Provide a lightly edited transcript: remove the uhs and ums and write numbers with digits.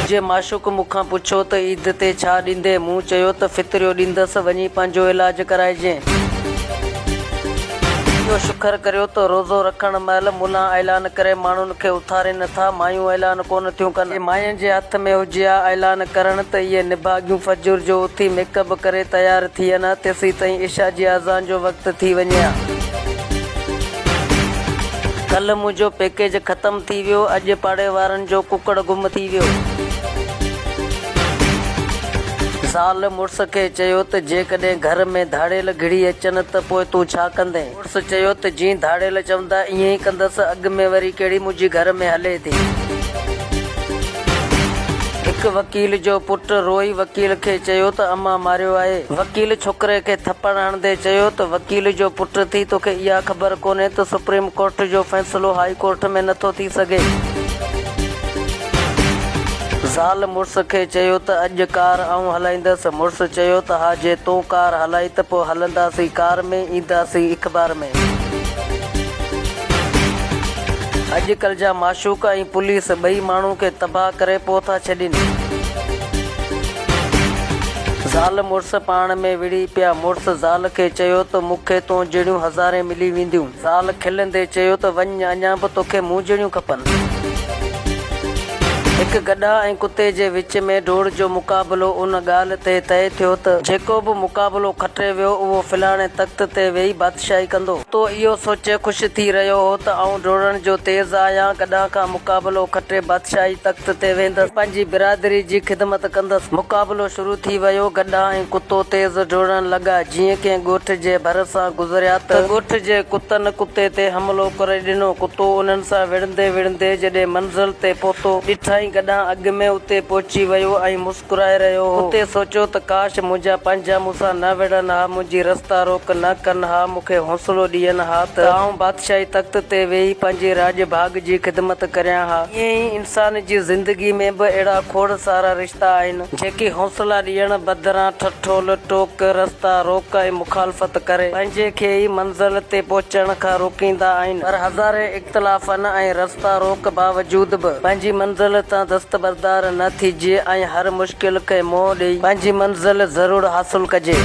منهنجي معشوق مون کان پڇيو ته عيد تي ڇا ڏيندين؟ مون چيو ته فطريو ڏيندس، وڃي پنهنجو علاج ڪرائجين. اهو شڪر ڪريو ته روزو رکڻ مهل ملان اعلان ڪري ماڻهن کي اٿارين ٿا، مايون اعلان ڪونه ٿيون ڪن. جي ماين جي هٿ ۾ هجي ها اعلان ڪرڻ ته اهي نڀاڳيون فجر جو اٿي ميڪ اپ ڪري تيار ٿين ها، تيسيتائين عشاء جي اذان جو وقت ٿي وڃي ها. ڪلهه منهنجو پيڪيج ختم ٿي ويو، اڄ پاڙي وارن جو ڪڪڙ گم ٿي ويو. زال مڙس کي چيو ته جيڪڏهن گهر ۾ ڌاڙيل گهڙي اچن ته پوء تون ڇا ڪندين؟ مڙس چيو ته جيئن ڌاڙيل چوندا ائين ئي ڪندس، اڳ ۾ وري ڪهڙي منهنجي گهر ۾ هلي ٿي. هڪ وڪيل جو پٽ روئي وڪيل کي چيو ته امان ماريو آهي. وڪيل ڇوڪري کي ٿپڙ هڻندي چيو ته وڪيل جو پٽ ٿي توکي اها خبر ڪونهي ته سپريم ڪورٽ جو فيصلو هائي ڪورٽ ۾ نٿو ٿي سگهي. زال مڙس کي چيو ته اڄ ڪار آئون هلائيندس. مڙس چيو ته ها جي تون ڪار هلائي ته پوء هلنداسين ڪار ۾ اينداسين اخبار ۾. اڄڪلهه جا معشوق ۽ پوليس ٻئي ماڻهو کي تباهه ڪري پوء ٿا ڇڏين. زال مڙس پاڻ ۾ وڙهي پيا. مڙس زال کي چيو ته مون کي تون جهڙيون هزارين ملي وينديون. زال کلندي چيو ته وڃ اڃا به توکي مون جهڙيون کپن. هڪ گڏهه ۽ ڪتي جي وچ ۾ ڊوڙ جو مقابلو ان ڳالهه تي طئي ٿيو ته جيڪو به مقابلو کٽي ويو اهو فلاڻي تخت تي ويهي بادشاهي ڪندو. ڪتو اهو سوچي خوش ٿي رهيو هو ته آئون ڊوڙڻ جو تيز آهيان، گڏهه کان مقابلو کٽي بادشاهي تخت تي ويندس، پنهنجي برادري جي خدمت ڪندس. مقابلو شروع ٿي ويو، گڏهه ۽ ڪتو تيز ڊوڙڻ لڳا، جيئن ڪنهن ڳوٺ جي ڀر سان گذريا ته ڳوٺ جي ڪتن ڪتي تي حملو ڪري ڏنو، ڪتو انهن سان وڙهندي وڙهندي جڏهن منزل تي پهتو، ڏٺائين گڏهه اڳ ۾ اتي پهچي ويو ۽ مسڪرائي رهيو هو. ڪتي سوچيو ته ڪاش منهنجا پنهنجا مون سان نه وڙهن ها، منهنجي رستا روڪ نه ڪن ها، مون کي حوصلو ڏين ها ته آئون بادشاهي تخت تي ويهي پنهنجي راڄ ڀاڳ جي خدمت ڪريان ها. ائين ئي انسان جي زندگي ۾ به اهڙا کوڙ سارا رشتا آهن، جيڪي حوصلا ڏيڻ بدران ٺٺول، ٽوڪ، رستا روڪ ۽ مخالفت ڪري پنهنجي کي ئي منزل تي پهچڻ کان روڪيندا آهن. پر هزارين اختلافن ۽ رستا روڪ باوجود به پنهنجي منزل تان دستبردار نه ٿجي ۽ هر مشڪل کي منهن ڏئي پنهنجي منزل ضرور حاصل ڪجي.